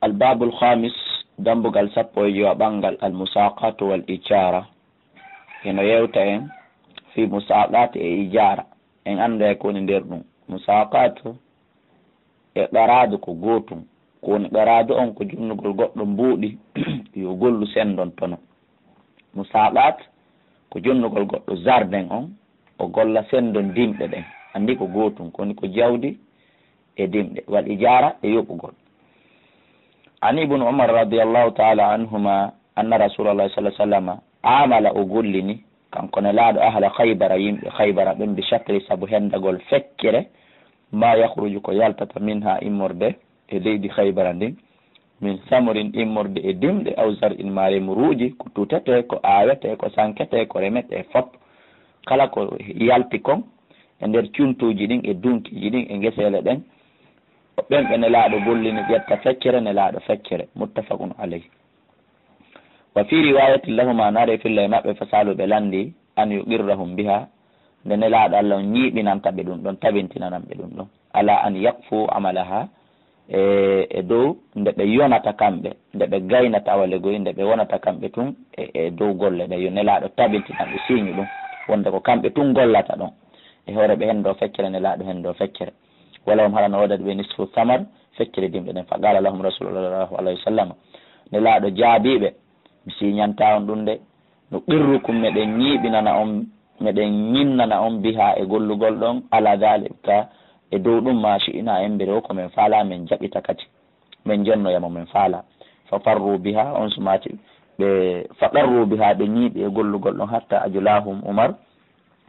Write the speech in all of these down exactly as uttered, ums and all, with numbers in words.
Al-Babul Khamis, dambugal sappo e jowaɓangal, al-musaqatu wal ijara. Hino yewta en fi musaqati e ijara. En annda ko woni nder ɗum. Musaqatu e qaraadu ko gootum. Ko woni qaraadu on ko jonnugol goɗɗo mbuuɗi yo gollu sendon tono. Musaqat ko jonnugol goɗɗo jardin on, o golla sendon dimɗe ɗen. Anndi ko gootum, ko woni ko jawdi e dimɗe, wal ijara e yoɓugol. An Ibn Umar radiyallahu ta'ala anhuma anna Rasulallah sallallahu alaihi wasallam amala, o gollini, kanko Nelaaɗo, ahla Khaybara, yimɓe Khaybara ɓen, bi shatri, sabu hendagol feccere, ma yakhruju, ko yaltata, minha, immorde e leydi Khaybara ndin, min samrin, immorde e dimɗe, aw zar'in, ma remuruuji, ko tutete, ko aawete, ko sankete, ko remete, fop. Kala ko yalti kon e nder cuntuuji ɗin, e dunkiiji ɗin, e ngeseele ɗen, ko ɓen ɓe Nelaaɗo gollini, ƴetta feccere, Nelaaɗo feccere. Muttafaqun alayh. Wa fi riwayatin lahuma, nare filla e maɓɓe, fa salu, ɓe landi, an yuqirrahum biha, nde Nelaaɗo Allah on ñiiɓinanta ɓe ɗum ɗon, tabintinanan ɓe ɗum ɗon, ala an yaqfu amalaha, e, e dow nde ɓe yonata kamɓe, nde ɓe gaynata, awa legoy, nde ɓe wonata kamɓe tun e, e dow golle ɗe, yo Nelaaɗo tabintinan ɓe, siiñu ɗum, wonde ko kamɓe tun gollata ɗon. E hoore ɓe hendo feccere, Nelaaɗo hendo feccere. Wala hum, hara no woodani ɓe, nisfu samar, feccere dimɗe ɗen. Fa qala lahum Rasulullah sallallahu alayhi wa sallam, Nelaaɗo jaabii ɓe, mi siiñanta on ɗum de, nuqirrukum, meɗen ñiiɓinana on, meɗen ñinnana on, biha, e gollugol ɗon, ala dhalika, e dow ɗum, ma shi'na, embere o ko men faala, men jaɓita kadi, men jonnoya mo men faala. Fa farru biha, on sumaati ɓe, fa qarru biha, ɓe ñiiɓi e gollugol ɗon, hatta ajlahum Umar,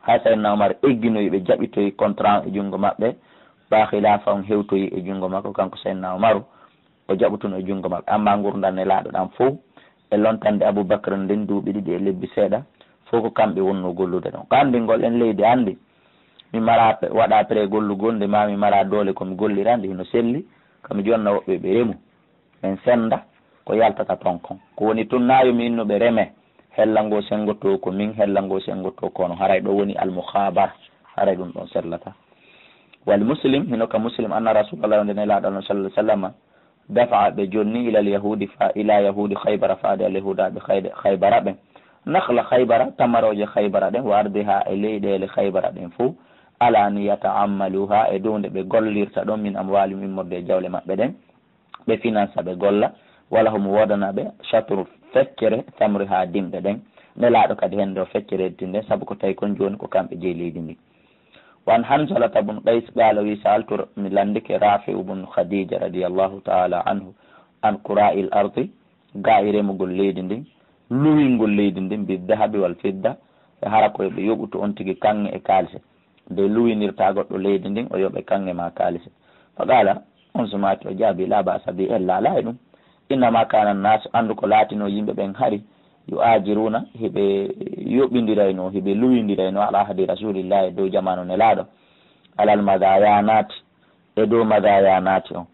haa Sayyidina Umar egginoyi ɓe, jaɓitoyi contrat on e junngo maɓɓe, fa khilafa on hewtoyi e junngo makko, kanko Sayyidina Umaru, o jaɓutuno e junngo maɓɓe. Amma ngurndan Nelaaɗo ɗan fow, e lontande Abu Bakr ndin duuɓi ɗiɗi e lebbi seeɗa, fow ko kamɓe wonno gollude ɗon. Ko anndingol en leydi anndi, mi mara pe-, waɗa prêt gollugol, nde ma mi mara doole ko mi gollira, nde hino selli, ka mi jonna woɓɓe ɓe remu. Men senda ko yaltata ton kon. Ko woni tun, na yo mi innu ɓe reme, hella ngo sengoto ko min, hella ngo sengoto ko no. Haray ɗo woni al-mukhabar, haray ɗum ɗon sellata. Wal Muslim, hino ka Muslim, anna Rasulallah, nde Nelaaɗo Allah sallallahu alaihi wasallam, dafa'a, ɓe jonni, ilal yahudi, fa, ila yahudi Khaybara, faade al yahuda ɓe Khayde-, Khaybara ɓen. Nakhla Khaybara, tamarooje Khaybara ɗen, wa ardiha, e leyɗeele Khaybara ɗen fow, ala an yata'ammaluha, e dow nde ɓe gollirta ɗon, min amwalihim, immorde e jawle maɓɓe ɗen, ɓe finansa, ɓe golla, wala homo woodana ɓe shatru, feccere, samriha, dimɗe ɗen. Nelaaɗo kadi hende o feccere eddi nden, sabu ko tawi kon jooni ko kamɓe jeyi leydi ndin. Wa an Hanzalata bun Qays qala, wi, sa'altu, mi landike Rafi'u bun Khadija radiyallahu ta'ala anhu, an qura'il ardi, ga'i remugol leydi ndin, luwingol leydi ndin, bi dhahabi wal fidda, e hara ko ɓe yoɓutu on tigi kaŋŋe e kaalise. Nde luwinirta goɗɗo leydi ndin, o yoɓe kaŋŋe ma kaalise. Fa qala, on sumaati o jaabi, la ba'sa bi, ella alaa e ɗum. Innama kana nnasu, anndu ko laatino yimɓe ɓen hari, yu'ajiruna, hiɓe yoɓindirayno, hiɓe luwindirayno, ala ahdi Rasulillahi, e dow jamaanu Nelaaɗo, alal madayanati, e dow madayanati on.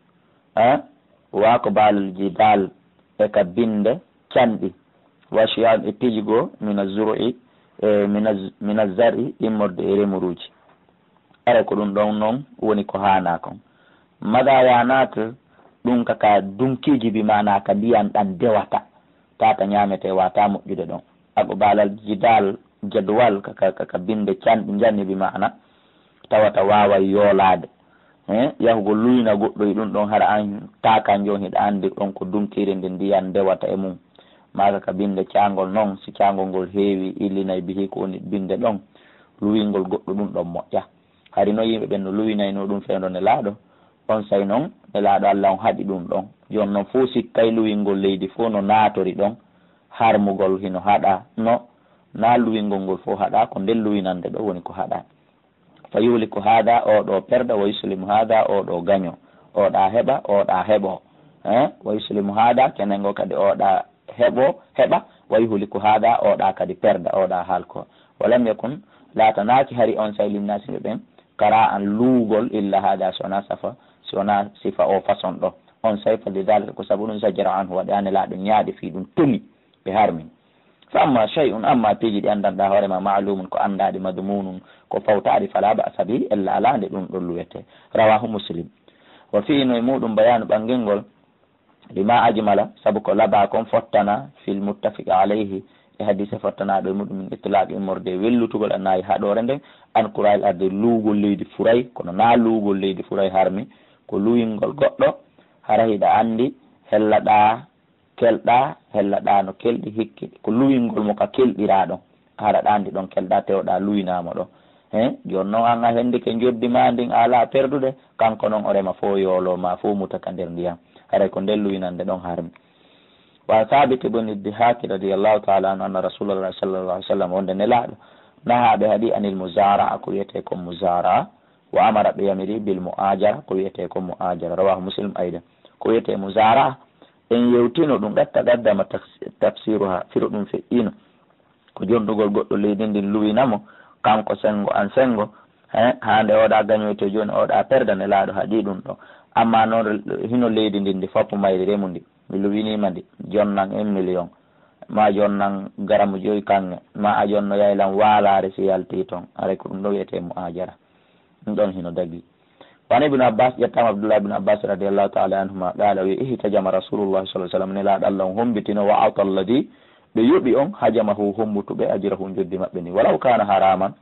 Eh? Wa aqbalal jidal, e ka binde canɗi, wa shi'an, e pijigo, mina zur'i, e mina z-, mina zar'i, immorde e remuruuji. Aray ko ɗum ɗon non woni ko haanaa kon. Madayanat, ɗum ka, ka dunkiiji, bi maana ka ndiyan ɗan dewata, tata ñaamete, wata moƴƴude ɗon. Aqbalal jidal, jadwal, ka, ka, ka, ka binde canɗi njanni, bi maana tawata waaway yoolaade. Eh, yahugol luwina goɗɗo e ɗum ɗon, hara an taakanjo on, hiɗa anndi ɗon ko dunkiire nde ndiyan ndewata e mum. Maaka ka binde caangol non, si caangol ngol heewi, illinay bihi, ko woni binde ɗon, luwingol goɗɗo ɗum ɗon moƴƴa. Hari non yimɓe ɓen no luwinayno ɗum fewndo Nelaaɗo, on say non Nelaaɗo Allah on haɗi ɗum ɗon. Jon non fow sikkay luwingol leydi fow no naatori ɗon, harmugol hino haɗa, no na luwingol ngol fow haɗa, ko nden luwinande ɗo woni ko haɗa. Fa yuhliku hada, o ɗo perda, wa yuslimu hada, o ɗo gaño, o ɗa heɓa, o ɗa heɓo. Eh? Wa yuslimu hada, kenen go kadi o ɗa heɓo, heɓa, wa yuhliku hada, o ɗa kadi perda, o ɗa halko. Wa lam yakun, laatanaaki hari on say linnasi ɓe ɓen, qara'an luugol, illa hada, si wona safa, si wona sifa o façon ɗo. On say fa lidhalika, ko sabu ɗum, zajara anhu, waɗi an Nelaaɗo ñaaɗi fii ɗum, tumi. Ɓe harmi. Fa amma shay'un, amma piiji ɗi anndanɗaa hoore ma, ma'lumun, ko anndaaɗi, madhmunun, ko fawtaaɗi, fala ba'sa bihi, ella alaa nde ɗum ɗon luwete. Rawahu Muslim. Wa fihi, no e muuɗum, bayanu, ɓanngingol, Lima ajmala, sabu ko labaa kon fottana, fil muttafaqi alayhi, e hadiise fottanaaɗo e muɗum, min itlaq immorde e wellutugol annaayi haɗoore nden, an kurayil ardi, luwugol leydi furay, kono naa luwugol leydi furay harmi, ko luwingol goɗɗo, hara hiɗa anndi, hellaɗaa, kelɗaa, hellaɗaa no kelɗi hikki, ko luwingol mo ka kelɗiraa ɗon. Hara ɗa anndi ɗon kelɗaa, tewɗaa luwinaa mo ɗon. He, jooni non an a hendike njoddi maa ndin, a alaa perdude, kanko non o rema fo yoolo maa fo muta ka nder ndiyam. Haray ko nden luwinande ɗon harmi. Wa Thabit ibn Dihaki radiyallahu ta'ala anhu anna Rasulullah sallallahu alaihi wasallam, wonde Nelaaɗo nahaa ɓe haɗi anil muzara'a, ko wiyetee kon muzara'a, wa amara, ɓe yamiri, bil mu'ajara, ko wiyetee kon mu'ajara. Rawahu Muslim aydan. Ko wiyetee muzara'a, en yewtino ɗum, qad taqaddama tafs-, tafsiruha, firo ɗum feƴƴino. Ko jondugol goɗɗo leydi ndin luwina mo, kanko senngo, an senngo, he, haa nde oɗa gañoyto jooni, oɗa perda, Nelaaɗo haɗi ɗum ɗo. Amma noon, hino leydi ndin ndi fof mayri, remu ndi, mi luwiniima ndi, jonnan un million, ma jonnan garamu joyi kaŋŋe, ma a jonnoyay lan waalaare si yaltii toon, haray ko ɗum ɗo wiyetee mu'aajara. Ɗum ɗon hino dagii. Wa an Ibn Abbas, ƴettaama Abdullah ibn Abbas radiyallahu ta'ala anhuma, qaala, o wi'i, ihtajama Rasulullah sallallahu alaihi wasallam, Nelaaɗo Allah on hommbitino, wa a'ta alladhi, ɓe yoɓi on, hajamahu, hommbutuɓe, ajrahu, njoddi maɓɓe ndin. Walaw kaana haraman,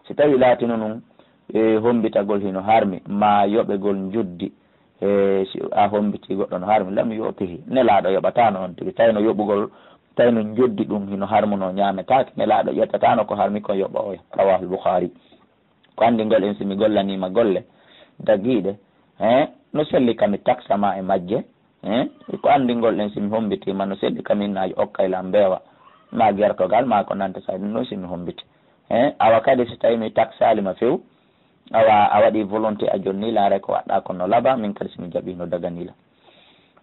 si tawi laatino nun, e, hommbitagol hino harmi, ma yoɓegol njoddi, e, si a hommbitii goɗɗo no harmi, lam yu'tihi, Nelaaɗo yoɓataano on tigi. Tawi no yoɓugol, tawi no njoddi ɗum hino harmuno, ñaametaake, Nelaaɗo ƴettataano ko harmi kon yoɓa oya. Rawahul Bukhari. Ko anndingol en, si mi gollaniima golle dagiiɗe, he, no selli ka mi taksa ma e majje, he, ko anndingol en, si mi hommbitiima, no selli ka min na okkay lan mbeewa, ma gertogal, ma ko nanta sa ɗum ɗon, si mi hommbiti. He, awa kadi, si tawi mi taksaali ma few, awa a waɗi volonté, a jonni lan, haray ko waɗɗa kon no laba, min kadi, si mi jaɓi, no dagani lan.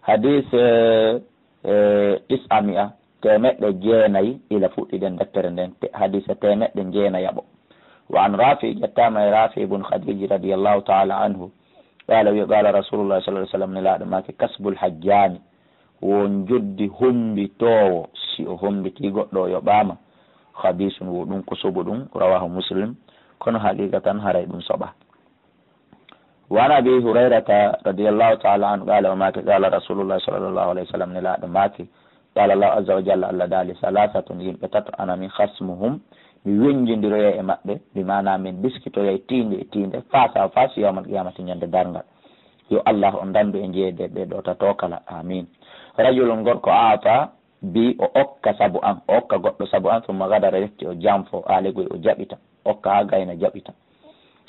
Hadis, eh, eh, tis'a mi'a, teemeɗɗe jeenayi, ila fuɗɗiɗen deftere nden, te-, hadiisa teemeɗɗe jeenayaɓo. Wa an Rafi, ƴettaama e Rafi ibn Khadiji radiyallahu ta'ala anhu, qaala, wi'i, qaala Rasulullah sallallahu alaihi wasallam, Nelaaɗo maaki, kasbul hajjami, wo njoddi hommbitoowo, si o hommbitii goɗɗo o yoɓaama, khabisun, wo ɗum ko soɓu ɗum, rawahu Muslim, kono haqiqatan haray ɗum soɓa. Wa an Abi Hurayrata radiyallahu ta'ala anhu qaala, o maaki, qaala Rasulullah sallallahu alaihi wasallam, Nelaaɗo maaki, qaala Allahu azza wa jalla, Allah daali, salasatun, yimɓe tato, ana min khasmuhum, mi wenjindiroyay e maɓɓe, bi maana min diskitoyay tiinde e tiinde, face à face, yawmal qiyamati, ñande darngal. Yo Allah on dandu e jeede ɓe ɗo tato kala. Amin. Rajulun, gorko, a'ta, bi o okka sabu an, o okka goɗɗo sabu an, summa gadara, refti o janfo, aalegoy o jaɓita, okka haa gayna jaɓita.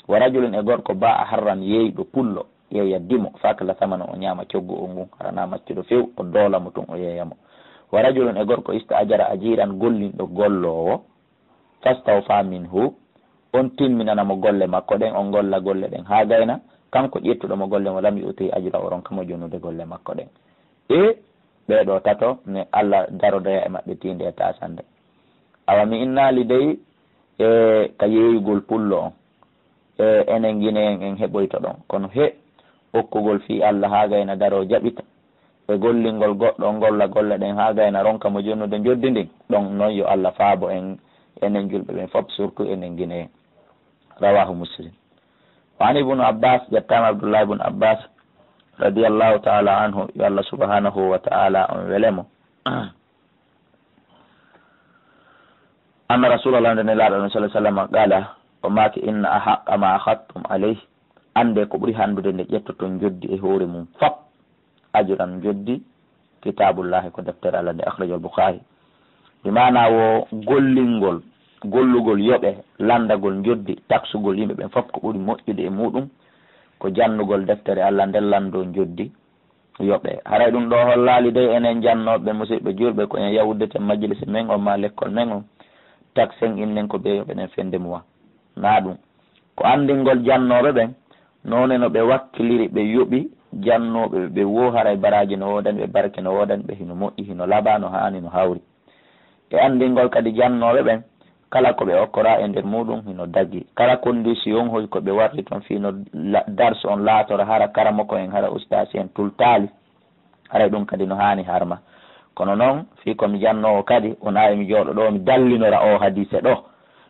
Wa rajulun, e gorko, ba'a harran, yeeyɗo pullo, yeeya dimo, fa akala samana, o ñaama coggu o ngun, hara na maccuɗo few, o doola mo tun, o yeeya mo. Wa rajulun, e gorko, ista'jara ajiran, gollinɗo golloowo, fastawfa minhu, on timminana mo golle makko ɗen, on golla golle ɗen haa gayna, kanko ƴettuɗo mo golle mo, lam yu'ti ajra, o ronka mo jonnude golle makko ɗen. E ɓee ɗoo tato, mi Allah darodoya e maɓɓe tiinde e taasannde. Awa mi innaali dey, e ka yeeyugol pullo on, e enen Gine en, en heɓoyto ɗon. Kono he okkugol fii Allah haa gayna daroo jaɓita, e gollingol goɗɗo on golla golle ɗen haa gayna ronka mo jonnude njoddi ndin, ɗon non yo Allah faabo en, enen julɓe ɓen fop, surtout enen Gine en. Rawahu Muslim. Wa an Ibnu Abbas, ƴettaama Abdullah ibn Abbas, radiyallahu ta'ala anhu, yo Allah subhanahu wa ta'ala on wele mo. Anna Rasulallah, nde Nelaaɗo on, sallallahu alaihi wasallam, qala, o maaki, inna ahaqqa ma akhadtum alayhi, annde ko ɓuri handude nde ƴettoton njoddi e hoore mum fop, ajran, njoddi, kitabullahi, ko deftere Allah nde, akhrajal Bukhari. Bi maana wo gollingol, gollugol yoɓe, landagol njoddi, taksugol yimɓe ɓen fop ko ɓuri moƴƴude e muɗum, ko jannugol deftere Allah nden lando njoddi, yoɓe. Haray ɗum ɗo hollaali dey enen jannooɓe, musidɓe juulɓe, ko en yawuddeten majlisi men on maa lekkol men on, taksen innen ko bee yoɓe ɗen fende muwa. Naa ɗum. Ko anndingol jannooɓe ɓen, noone no ɓe wakkiliri, ɓe yoɓi jannooɓe ɓe, ɓe wo haray baraaji no woodani ɓe, barke no woodani ɓe, hino moƴƴi, hino laba, no haani, no hawri. E anndingol kadi jannooɓe ɓen, kala ko ɓe okkoraa e nder muuɗum hino dagi. Kala condition hoy ko ɓe warri toon fii no la-, darsu on laatora, hara karamoko en, hara ustaasi en tultaali, haray ɗum kadi no haani harma. Kono noon, fii ko mi jannoowo kadi, wonaa e mi jooɗo ɗo mi dallinora oo hadiise ɗo,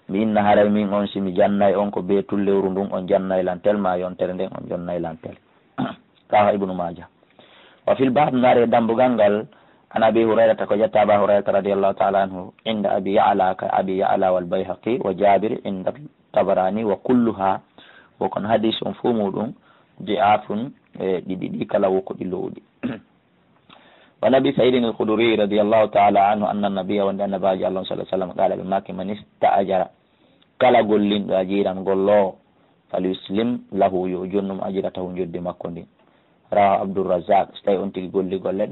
mi inna haray min on, si mi jannay on ko bee tullewru ndun, on jannay lan tel, maa yontere nden on jonnay lan tel. Rawahu Ibnu Maaja. Wa fil bab, nare dambugal ngal, an Abi Hurairata, ko jetta Aba Hurairata radiyallahu ta'ala anhu, inda Abi Ya'la, ka Abi Ya'la wal Bayhaqi wa Jabir inda Tabarani wa kulluha, wo kon hadis on fuu muɗum di'afun, e ɗiɗi ɗi kala wo ko ɗi lowɗi. Wa Abi Sa'idin al-Khudri radiyallahu ta'ala anhu anna nabiyya, wonde annabajo Allah sallallahu alaihi wasallam, qala, ɓe maaki, man ista'jara, kala gollinɗo ajiran golloowo, fal yuslim lahu, yo o jonnum ajratahu, joddi makko ndin. Rawahu Abdurrazzaq, so tawi on tigi golli golle ɗen.